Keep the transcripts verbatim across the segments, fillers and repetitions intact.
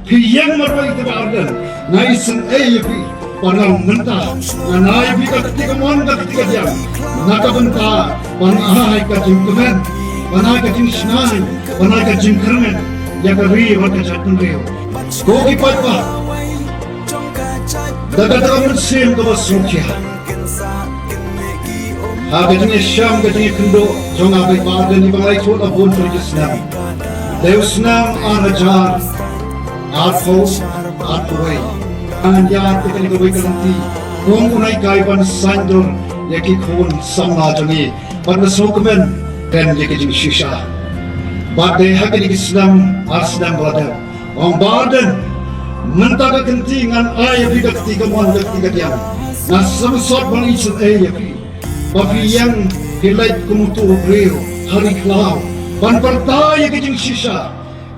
Phi ïeng marwei te Bah Ardent, nga isynei ïa phi. Parnang mynta ngan ai ïa phi ka kti kamon ka kti kadiang na ka bynta ban ai ka jingkmen, ban ai ka jingshngaiñ, ban ai ka jingkyrmen ïa ka ri bad ka jaitbynriew. Ko ki paidbah, da kata ka mynsiem kaba sngewkhia, ha ka jingïashem ka jingïakynduh jong nga Bah Ardent, ba nga la ïathuh la bun tylli ki snem. Dei u snem ar hajar arphew arphew wei, ngan ïaid ïa kane kawei ka lynti kum u nonghikai ban saiñdur ïa ki khun samla jong ngi. Bad nga sngewkmen kren ïa ka jingshisha. Bad dei ha kine ki snem ar snem ba la dep, ong Bah Ardent, mynta ka kynti ngan ai ïa phi ka kti kamon ka kti kadiang. Nga sngewsot ban isynei ïa phi ba phi ïeng phi leit kum uto u briew ha ri khlaw ban pyrta ïa ka jingshisha.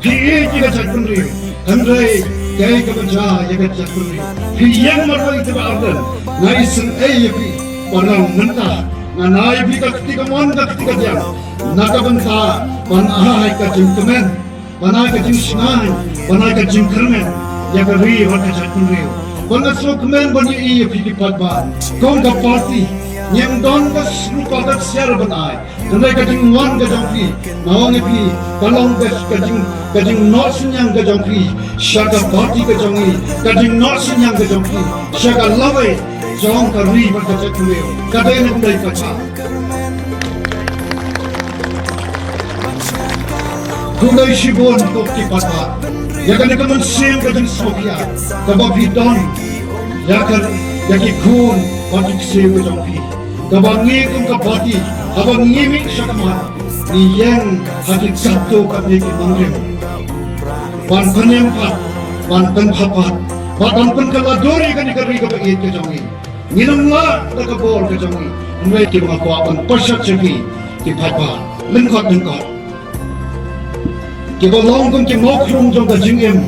Phi ïeit ïa ka jaitbynriew, hynrei kaei kaba jia ïa ka jaitbynriew? Phi ïeng marwei te Bah Ardent, nga isynei ïa phi. Parnang mynta ngan ai ïa phi ka kti kamon ka kti kadiang na ka bynta ban ai ka jingkmen, ban ai ka jingshngaiñ, ban ai ka jingkyrmen ïa ka ri bad ka jaitbynriew. Bad nga sngewkmen ban ïohi ïa phi ki paidbah, kum ka party ngim don ka rupa ka ksiar ban ai. Hynrei ka jingwan ka jong phi, nga ong ïa phi, ka long ka, ka jing, ka jingnoh synñiang ka jong phi sha ka party ka jong ngi, ka jingnoh synñiang ka jong phi sha ka lawei jong ka ri bad ka jaitbynriew. Ka dei ne ym dei, paidbah? Khublei shibun ko ki paidbah ïa kane ka mynsiem ka jingsngewkhia kaba phi don ïa ka, ïa ki khun bad ki ksiew ka jong phi. Kaba ngi kum ka party, haba ngi mih sha khmat, ngi ïeng ha ki katto katne ki nongrim ban pynim pat, ban pynphap pat, bad ban pynkylla dur ïa kane ka ri kaba ïeit ka jong ngi. Ngin ym lah da ka bor ka jong ngi. Hynrei kiba nga kwah ban pynshai sha phi ki paidbah, lyngkot lyngkot, kiba long kum ki mawkhrum jong ka jingim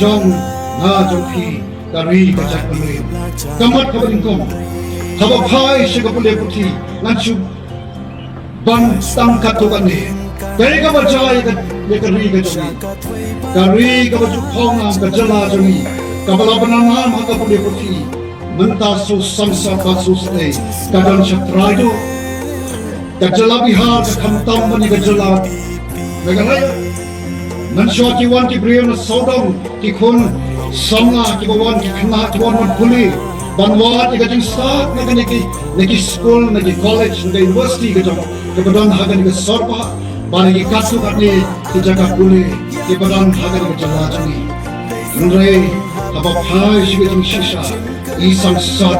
jong nga jong phi, ka ri ka jaitbynriew. Ka mat kaba nyngkong, haba phai sha ka pule puthi, ngan shu ban tang katto katne. Kaei kaba jia ïa ka, ïa ka ri ka jong ngi? Ka ri kaba ju phong nam, ka jylla jong ngi kaba la bynrap nam ha ka pule puthi. Mynta shu samsat bad shu sdei, ka don sha trai duh. Ka jylla Bihar ka khamtam bad ka jylla Meghalaya. Mynshuwa ki wan ki briew na sawdong, ki khun samla kiba wan, ki khynnah kiba wan ban pule, ban wad ïa ka jingstad na kane ki, na ki skul, na ki college, na ki university ka jong, kiba don ha kane ka sor bah, bad na ki katto katne ki jaka pule kiba don ha kane ka jylla jong ngi. Hynrei haba phai sha ka jingshisha, i sangsot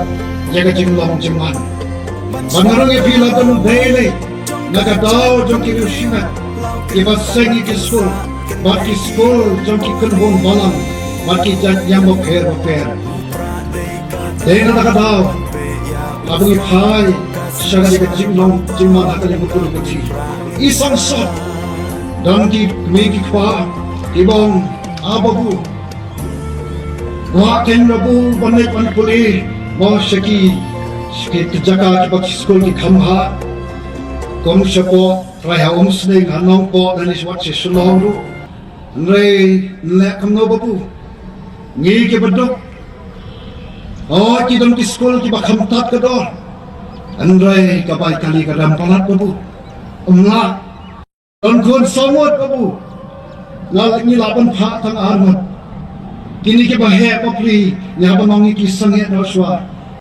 ïa ka jinglong jingman. Bad nga rung ïa phi, la dang dei lei na ka daw jong ki riew shimet kiba seng ïa ki skul bad ki skul jong ki kynhun balang bad ki jait niam bapher bapher. Dei na ka daw haba ngi phai sha ka jinglong jingman ha ka liang ka pule puthi, i sangsot. Don ki kmie ki kpa kiba ong, a babu, kwah kein babu ban leit ban pule mo sha ki, sha ki jaka kiba ki skul ki kham bha, kum shapoh trai ha Umsning, ha Nongpoh, lane wat sha Shillong ruh. Hynrei nleh kumno babu? Ngi kiba duk, o, ki don ki skul kiba kham tad ka dor. Hynrei ka bai kali ka dam palat babu. Ym lah. Don khun saw ngut babu, nga la, ngi lah ban phah tang ar ngut. Kine kiba heh bapli ngi hap ban ong ïa ki sangeh noh shuwa.